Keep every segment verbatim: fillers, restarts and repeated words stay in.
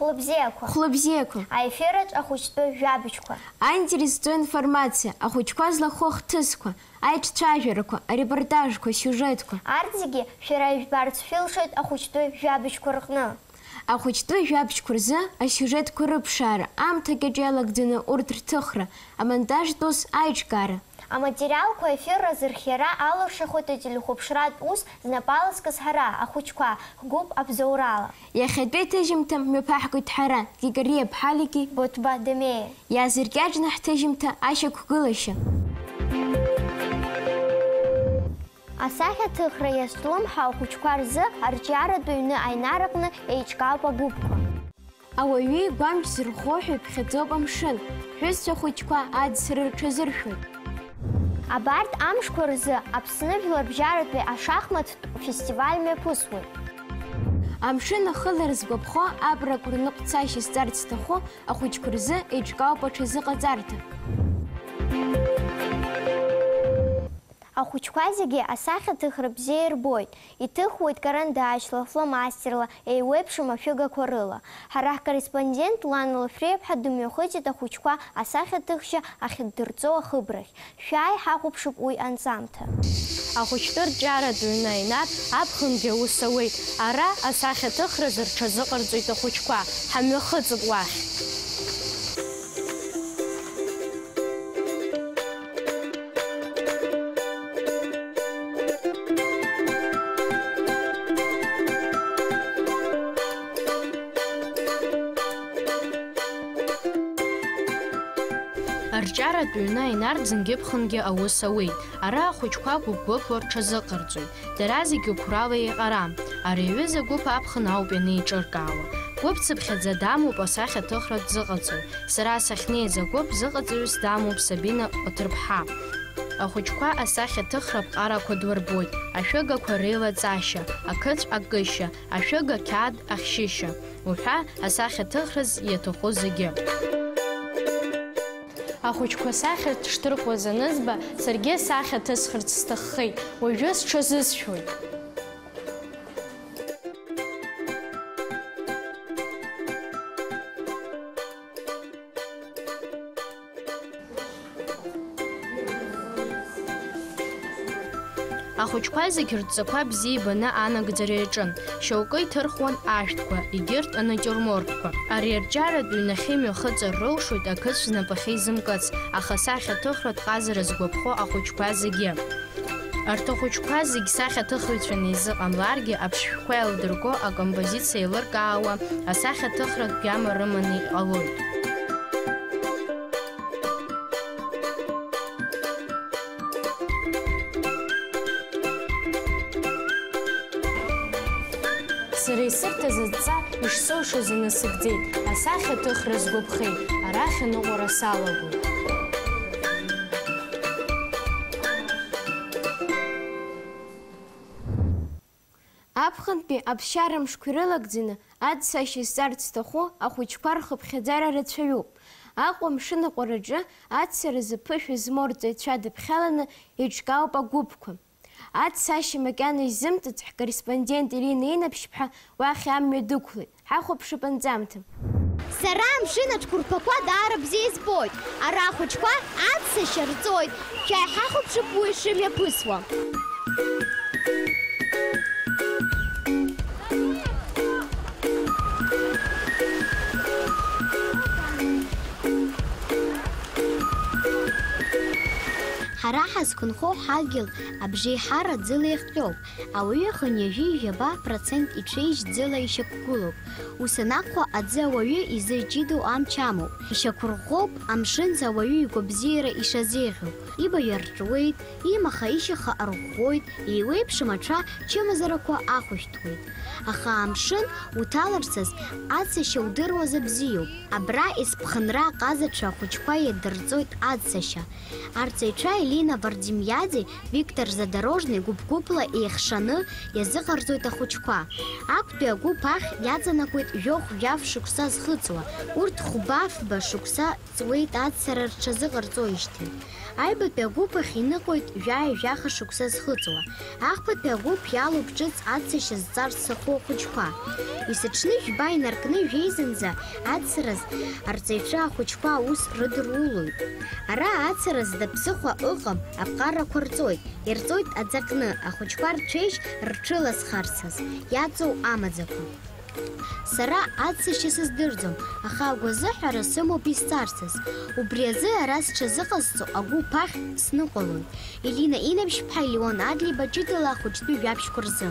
Хәлыбзиақәа. Хәлыбзиақәа. Аефираҿ ахәыҷтәы жәабжьқәа. Аинтерестә информациа, ахәыҷқәа злахәу ахҭысқәа, аиҿцәажәарақәа, арепортажқәа, асиужетқәа. Арҭ зегьы шәара ижәбарц шәылшоит ахәыҷтәы жәабжьқәа рҟны. Ахәыҷтәы жәабжьқәа рзы асиужетқәа рыԥшаара, аамҭа кьаҿ иалагӡаны урҭ рҭыхра, амонтажтә ус аиҿкаара. Аматериалқәа аефир азырхиара алыршахоит ателехәаԥшратә ус знапала зкыз ҳара, ахәыҷқәа, ҳгәыԥ Абзоурала. Иахьатәи аҭыжьымҭа мҩаԥаҳгоит ҳара, Георгиа Ԥҳалиги Боҭба Дамеи. Иаазыркьаҿны ҳҭыжьымҭа ашьақәгылашьа. Асахьаҭыхра иазҿлымҳау ахәыҷқәа рзы арҿиаратә ҩны Аинар аҟны еиҿкаауп агәыԥқәа. Ауаҩы игәамч зырӷәӷәо ҳәа иԥхьаӡоуп амшын, ҳҩызцәа хәыҷқәа аӡсара рҽазыршәоит. Абарҭ амшқәа рзы Аԥсны жәларбжьаратәи ашахматтә фестиваль мҩаԥысуеит. Амшын ахылара згәаԥхо абрақәа рныҟәцашьа зҵарц зҭаху ахәыҷқәа рзы еиҿкаауп аҽазыҟаҵарҭа. Ахәыҷқәа зегьы асахьаҭыхра бзиа ирбоит, иҭыхуеит карандашьла, фломастерла, еиуеиԥшым ашәыгақәа рыла. Ҳара ҳкорреспондент Лана Лашәриаԥҳа дымҩахыҵит ахәыҷқәа асахьаҭыхшьа ахьддырҵо ахыбрахь. Шәааи, ҳахәаԥшып уи анҵамҭа. Ахәыҷтәы рҿиаратә ҩны Аинар аԥхынгьы аус ауеит. Ара асахьаҭыхразы рҽазыҟарҵоит ахәыҷқәа. Ҳамҩахыҵып уахь. Арҿиаратә ҩны Аинар ӡынгьы-ԥхынгьы аус ауеит. Ара ахәыҷқәа гәыԥ-гәыԥла рҽазыҟарҵоит. Дара зегьы қәрала еиҟарам. Ари аҩыза гәыԥ аԥхын ауп ианеиҿыркаауа. Гәыԥцыԥхьаӡа дамоуп асахьаҭыхратә зыҟаҵаҩ. Сара сахьнеиз агәыԥ зыҟаҵаҩыс дамоуп Сабина Ҟаҭырԥҳа. Ахәыҷқәа асахьаҭыхра аԥҟарақәа дурбоит, ашәыгақәа реилаҵашьа, ақыцә акышьа, ашәыга қьаад ахьшьышьа уҳәа асахьаҭыхраз иаҭаху зегьы. Ахәыҷқәа сахьа шҭырхуаз анызба, саргьы сахьа ҭысхырц сҭаххеит, уажәы сҽазысшәоит. Ахәыҷқәа зегь рдҵақәа бзиа ибаны анагӡара иаҿын. Шьоукы иҭырхуан ашәҭқәа, егьырҭ анатиурмортқәа. Ари арҿиаратә ҩнахьы имҩахыҵыр рылшоит ақыцә знапахьы изымкыц, аха асахьаҭыхратә ҟазара згәаԥхо ахәыҷқәа зегьы. Арҭ ахәыҷқәа зегь сахьаҭыхыҩцәаны изыҟамларгьы, аԥшшәқәа еилдырго, акомпозициа еилыркаауа, асахьаҭыхратә гьама рыманы иҟалоит. Сара исырҭаз адҵа ишсылшоз инасыгӡеит, асахьаҭыхра сгәаԥхеит, арахь аныҟәара салагоит. Аԥхынтәи аԥсшьара мшқәа ирылагӡаны аӡсашьа зҵарц зҭаху ахәыҷқәа рхыԥхьаӡара рацәаҩуп. Аҟәа амшын аҟәараҿы аццаразы ԥышәа змоу рҵаҩцәа дыԥхьаланы еиҿкаауп агәыԥқәа. Аццашьа макьана иззымҵыц ҳкорреспондент Ирина Инаԥшьԥҳа уахь амҩа дықәлеит. Ҳахәаԥшып анҵамҭа. Сара амшын ацәқәырԥақәа даара бзиа избоит. Ара ахәыҷқәа аццашьа рҵоит. Шәааи ҳахәаԥшып уи шымҩаԥысуа. Ҳара ҳазқәынхо ҳадгьыл абжеиҳара ӡыла иахҟьоуп. Ауаҩы хынҩажәи жәаба процент иҽеижь ӡыла ишьақәгылоуп. Ус анакәха, аӡы ауаҩы изы иҷыдоу амч амоуп. Ишьақәырӷәӷәоуп амшынӡ ауаҩы игәабзиара ишазеиӷьу. Ибаҩ арҿуеит, имаха-ишьаха арӷәӷәоит, еиуеиԥшым аҽа чымазарақәа ахәышәтәуеит. Аха амшын уҭаларцаз аццашьа удыруазар бзиоуп. Абра есԥхынра аҟазацәа ахәыҷқәа иадырҵоит аццашьа. Арҵаҩцәа Инна Вардимиаӡе, Виктор Задорожни гәыԥ-гәыԥла еихшаны иазыҟарҵоит ахәыҷқәа. Актәи агәыԥ ахь иаҵанакуеит жәохә-жәаф шықәса зхыҵуа, урҭ хәба-фба шықәса ҵуеит ацара рҽазыҟарҵоижьҭеи. Аҩбатәи агәыԥ ахь иныҟәоит жәаҩа-жәаха шықәса зхыҵуа. Ахԥатәи агәыԥ иалоуп ҿыц аццышьа зҵарц зҭаху ахәыҷқәа. Есыҽны жәба инаркны жәеизанӡа ацараз арҵаҩцәа ахәыҷқәа аус рыдырулоит. Ара ацара зда ԥсыхәа ыҟам, аԥҟарақәа рҵоит, ирҵоит аӡаҟны, ахәыҷқәа рцәеижь рҽылазхарцаз иаҵоу амаӡақәа. Сара аццышьа сыздырӡом, аха агәазыҳәара сымоуп исҵарцаз. Убри азы ара сҽазыҟазҵо агәыԥ ахь сныҟәалоит. Елина Инабжьԥҳа, Леон Адлеиба, ҷыдала ахәыҷтәы жәабжьқәа рзы.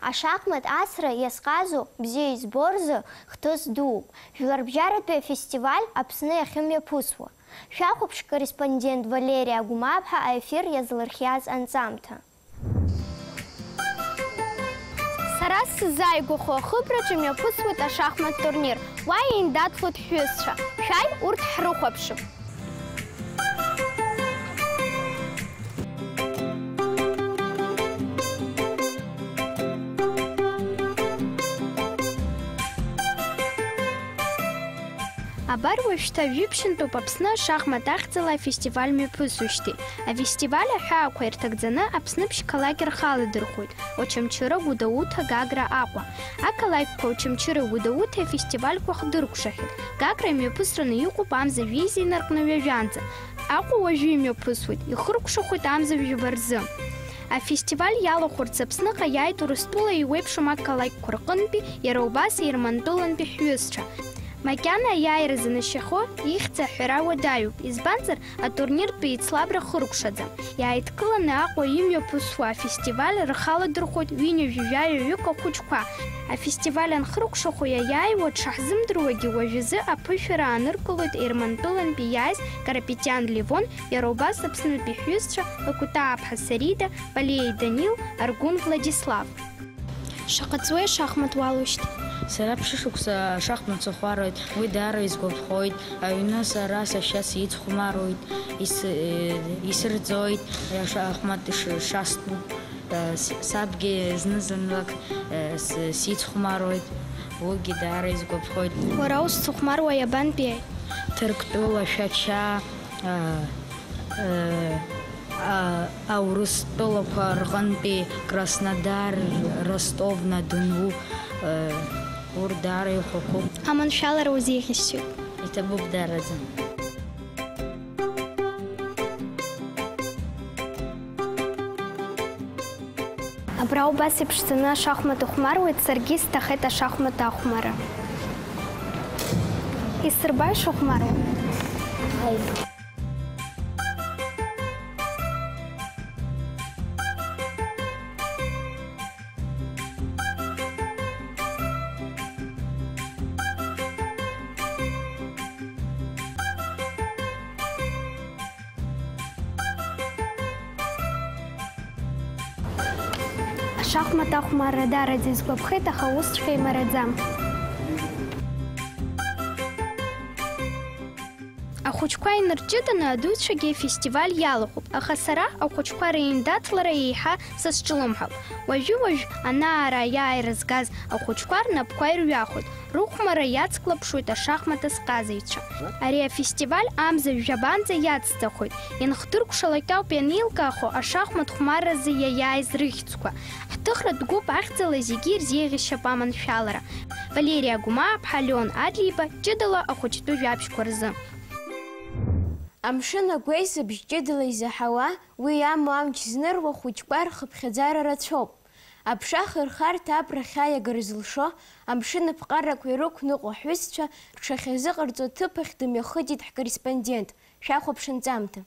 Ашахмат асра иазҟазоу бзиа избо рзы хҭыс дууп. Жәларбжьаратәи афестиваль Аԥсны иахьымҩаԥысуа. Шәахәаԥш, корреспондент Валериа Агәмааԥҳа аефир иазлырхиаз анҵамҭа. Сара сзааигәахо ахыбраҿы мҩаԥысуеит ашахмат турнир. Уа еиндаҭлоит ҳҩызцәа. Шәааи, урҭ ҳрыхәаԥшып. Абар уажәшьҭа жәибжьынтәуп Аԥсны ашахмат ахьӡала афестиваль мҩаԥысуеижьҭеи. Афестиваль аҳәаақәа ирҭагӡаны Аԥсны ԥшь-қалақь рхы аладырхәуеит, Очамчыра, Гәдоуҭа, Гагра, Аҟәа. Ақалақьқәа Очамчыреи Гәдоуҭеи афестивальқәа хдыркәшахьеит. Гагра имҩаԥысраны иҟоуп амза жәеиза инаркны ҩажәанӡа. Аҟәа уажәы имҩаԥысуеит, ихыркәшахоит амза жәаба рзы. Афестиваль иалахәырц Аԥсныҟа иааит Урыстәыла еиуеиԥшым ақалақьқәа рҟынтәи, иара убас Ермантәылантәи ҳҩызцәа. Макьана аиааира занашьахо ихьӡ аҳәара уадаҩуп, избанзар, атурниртә еицлабра хыркәшаӡам. Иааидкыланы Аҟәа имҩаԥысуа афестиваль рхы аладырхәоит ҩынҩажәи жәаҩаҩык ахәыҷқәа. Афестиваль анхыркәшахо иаиааиуа дшаҳзымдыруагьы, уажәазы аԥышәара ааныркылоит Ермантәылантәи иааиз Карапетиан Левон, иара убас Аԥснытәи ҳҩызцәа Лакәытааԥҳа Сарида, Палиеи Данил, Аргәын Владислав. Шаҟа ҵуеи ашахмат уалоушьҭ? Сара ԥшьышықәса ашахмат сыхәмаруеит, уи даара исгәаԥхоит. Аҩны сара сашьа сицхәмаруеит, ис-, э, исырҵоит ашахмат ш-, шастәу. Э, с-, сабгьы зны-зынлак, э, с-, сицхәмаруеит, уигьы даара исгәаԥхоит. Уара узцыхәмаруа иабантәиааи? Ҭырқәтәыла, Шәача, э, э, а-, Аурыстәылақәа рҟынтәи Краснодар, Ростов-на-Дону, э, урҭ даара ихәақәоуп. Аманшәалара узеиӷьасшьоит. Иҭабуп даараӡа. Абра убас иԥшӡаны ашахмат ухәмаруеит, саргьы исҭахеит ашахмат ахәмара. Исырбаи шухәмаруа? Ашахмат ахәмарра даараӡа исгәаԥхеит, аха усҵәҟьа имараӡам. Ахәыҷқәа инарҷыданы адуцәагьы афестиваль иалахәуп, аха сара ахәыҷқәа реиндаҭлара еиҳа са сҿлымҳауп. Уажәы-уажә ана-ара аиааира згаз ахәыҷқәа рнапқәа ирҩахоит, рыхәмарра иацклаԥшуеит ашахмат азҟазаҩцәа. Ари афестиваль амза жәабанӡа иацҵахоит, ианхдыркәшалак ауп ианеилкаахо ашахмат хәмарразы иаиааиз рыхьӡқәа. Ҳҭыхратә гәыԥ ахьӡала зегьы ирзеиӷьасшьап аманшәалара. Валериа Гәмааԥҳа, Леон Адлеиба, ҷыдала ахәыҷтәы жәабжьқәа рзы. Амшын агәеисыбжь ҷыдала изаҳауа, уи иамоу амч зныруа хәыҷқәа рхыԥхьаӡара рацәоуп. Аԥша хырхарҭа абрахь аиагара зылшо, амшын аԥҟарақәа ирықәныҟәо ҳҩызцәа рҽахьазыҟарҵо аҭыԥ ахь дымҩахыҵит ҳкорреспондент. Шәахәаԥш анҵамҭа.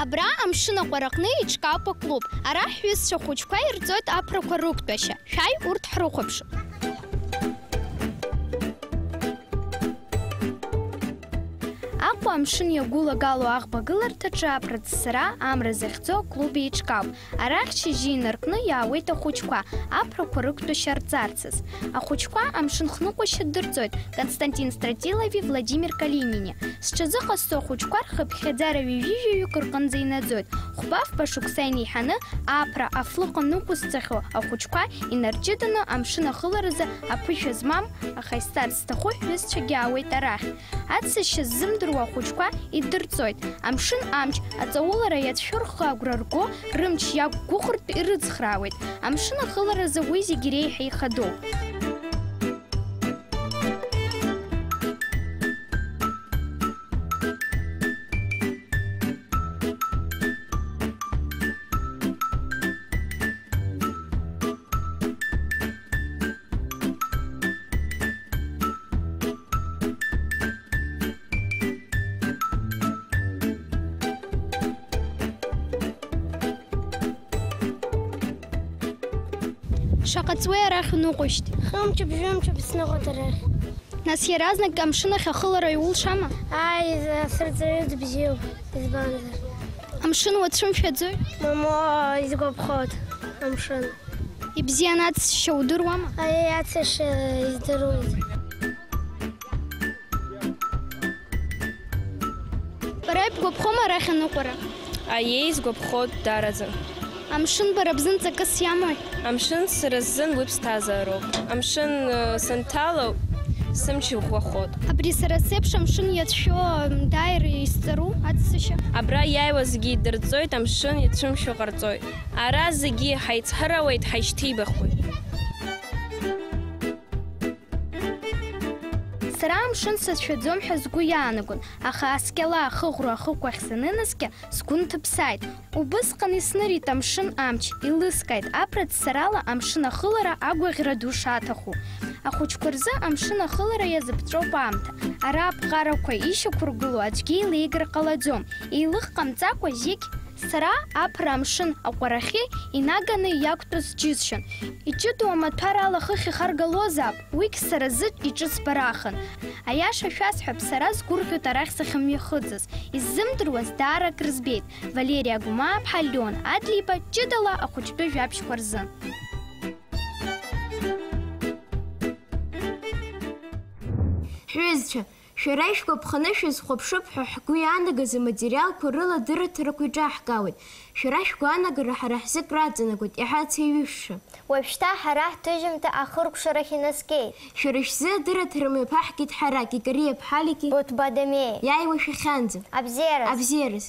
Абра амшын аҟәараҟны иҿкаауп аклуб. Ара ҳҩызцәа хәыҷқәа ирҵоит аԥрақәа рықәтәашьа. Шәааи, урҭ ҳрыхәаԥшып. Аҟәа Амшын иагәылагало аӷба гыларҭаҿы аԥра ҵысра амра захьӡу аклуб еиҿкаауп. Арахь шьыжьы инаркны иаауеит ахәыҷқәа, аԥрақәа рықәтәашьа рҵарцаз. Ахәыҷқәа амшын хныҟәашьа ддырҵоит Константин Стратилови Владимир Калинини. Зҽазыҟазҵо ахәыҷқәа рхыԥхьаӡара ҩажәи жәаҩык рҟынӡа инаӡоит. Хәба-фба шықәса инеиҳаны аԥра афлыҟа нықәызҵахьоу ахәыҷқәа инарҷыданы амшын ахыларазы аԥышәа змам, аха исҵарц зҭаху ҳҩызцәагьы аауеит арахь. Аццышьа ззымдыруа ахәыҷқәа идырҵоит. Амшын амч аҵаулара иацәшәо рхы агәра рго, рымч иақәгәыӷыртә ирыцхраауеит. Амшын ахыларазы уи зегь иреиҳа ихадоуп. Шаҟа ҵуеи арахь уныҟәоижьҭеи? Хымчуп, жәымчуп сныҟәоит арахь. Нас иаразнак амшын ахь ахылара иулшама? Ааи, сырҵаҩы дыбзиоуп, избанзар. Амшын уацәымшәаӡои? Мамо, изгәаԥхоит амшын. Ибзиан аццышьа удыруама? Аиеи, аццышьа издыруеит. Бара ибгәаԥхома арахь аныҟәара? Аиеи, исгәаԥхоит, дараӡа. Амшын бара бзын ҵакыс иамои? Амшын сара сзын уи ԥсҭазаароуп. Амшын, э, санҭало, сымч ӷәӷәахоит. Абри сара сеиԥш амшын иацәшәо, м, дааир исҵару аццышьа? Абра иааиуа зегьы идырҵоит, амшын иацәымшәо ҟарҵоит. Ара зегьы ҳаицҳыруеит, ҳаишьҭеибахуеит. Сара амшын сацәшәаӡом ҳәа сгәы иаанагон, аха аскьала ахыӷәра ахықәахь санынаскьа, сгәы нҭыԥсааит. Убысҟан иснырит амшын амч, илыскааит аԥра ҵысрала амшын ахылара агәаӷьра ду шаҭаху. Ахәыҷқәа рзы амшын ахылара иазыԥҵәоуп аамҭа. Ара аԥҟарақәа ишьақәыргылоу аӡәгьы илеигар ҟалаӡом, еилых ҟамҵакәа зегь Сара аԥра амшын аҟәарахьы инаганы иақәтәаз џьысшьан. Иҷыдоу амаҭәар ала хыхь ихаргалозаап, уигь сара зыҭ иҿыцбарахын. Аиаша шәасҳәап, сара сгәырӷьоит арахь сахьымҩахыҵыз. Исзымдыруаз даара акрызбеит. Валери Агәмааԥҳа, Леон Адлеиба, ҷыдала ахәыҷтәы жәабжьқәа рзы. Ҳҩызцәа, шәара ишәгәаԥханы шәазхәаԥшып ҳәа ҳгәы иаанагаз аматериалқәа рыла адырраҭарақәа иҿаҳкаауеит. Шәара шәгәаанагара ҳара ҳзы краҵанакуеит, иҳацеиҩышәшәа. Уажәшьҭа ҳара ҳҭыжьымҭа ахыркәшарахь инаскьеит. Шәара шәзы адырраҭара мҩаԥаҳгеит ҳара, Кикариа Ԥҳалики, Утбадамеи. Иааиуа шәахьанӡа. Абзиараз. Абзиараз.